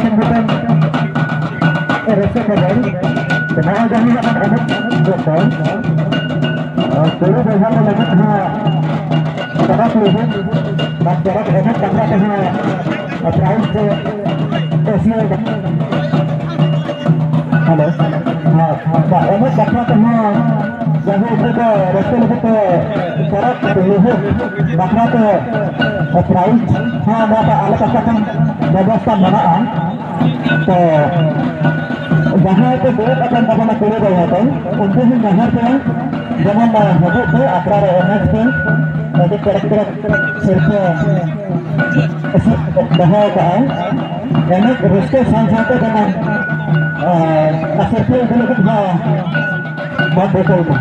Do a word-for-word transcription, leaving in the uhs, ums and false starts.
ᱢᱤᱫᱴᱟᱝ ᱨᱟᱹᱥᱠᱟᱹ ᱠᱷᱚᱵᱚᱨ, ᱱᱚᱜᱼᱚᱭ ᱡᱟᱦᱟᱸ ᱵᱚᱱ ᱮᱱᱮᱡ ᱡᱚᱠᱷᱚᱱ, ᱟᱨ ᱠᱩᱲᱤ ᱵᱚᱭᱦᱟ ᱠᱚ ᱞᱟᱹᱜᱤᱫ ᱦᱚᱸ ᱯᱚᱨᱚᱵᱽ ᱞᱟᱹᱜᱤᱫ ᱟᱨ ᱯᱚᱨᱚᱵᱽ ᱮᱱᱮᱡ ᱠᱟᱛᱷᱟ ᱛᱮᱦᱚᱸ prize ᱠᱚ ᱮᱥᱤᱭᱟᱹ ᱦᱮᱞᱳ, ᱦᱮᱸ, ᱵᱟ, ᱮᱱᱮᱡ ᱠᱟᱛᱷᱟ ᱛᱮᱦᱚᱸ ᱡᱟᱦᱟᱸ ᱩᱱᱠᱩ ᱠᱚ ᱨᱟᱹᱥᱠᱟᱹ ᱞᱟᱹᱜᱤᱫ ᱛᱮ ᱯᱚᱨᱚᱵᱽ ᱞᱟᱹᱜᱤᱫ ᱵᱟᱠᱷᱨᱟ ᱛᱮ prize ᱦᱚᱸ ᱱᱚᱣᱟ ᱫᱚ ᱟᱞᱮ ᱯᱟᱦᱴᱟ ᱠᱷᱚᱱ ᱵᱮᱵᱚᱥᱛᱷᱟ ᱢᱮᱱᱟᱜᱼᱟ᱾ ᱛᱚ ᱡᱟᱦᱟᱸᱭ ᱠᱚ ᱫᱩᱲᱩᱵ ᱟᱠᱟᱱ ᱛᱟᱵᱚᱱᱟ ᱠᱩᱲᱤ ᱵᱚᱭᱦᱟ ᱠᱚ, ᱩᱱᱠᱩ ᱦᱚᱸ ᱱᱮᱦᱚᱨ ᱯᱮ, ᱡᱮᱢᱚᱱ ᱦᱤᱡᱩᱜ ᱯᱮ, ᱟᱠᱷᱲᱟ ᱨᱮ ᱮᱱᱮᱡ ᱯᱮ, ᱟᱹᱰᱤ ᱪᱚᱨᱚᱠ ᱪᱚᱨᱚᱠ ᱥᱤᱨᱯᱟᱹ ᱫᱚᱦᱚ ᱟᱠᱟᱫᱼᱟ᱾ ᱮᱱᱮᱡ ᱨᱟᱹᱥᱠᱟᱹ ᱥᱟᱶ ᱥᱟᱶᱛᱮ ᱡᱮᱢᱚᱱ, ᱟᱨ ᱚᱱᱟ ᱥᱤᱨᱯᱟᱹ ᱤᱫᱤ ᱞᱟᱹᱜᱤᱫ ᱦᱚᱸ ᱵᱚᱱ ᱨᱤᱠᱟᱹᱭ ᱢᱟ᱾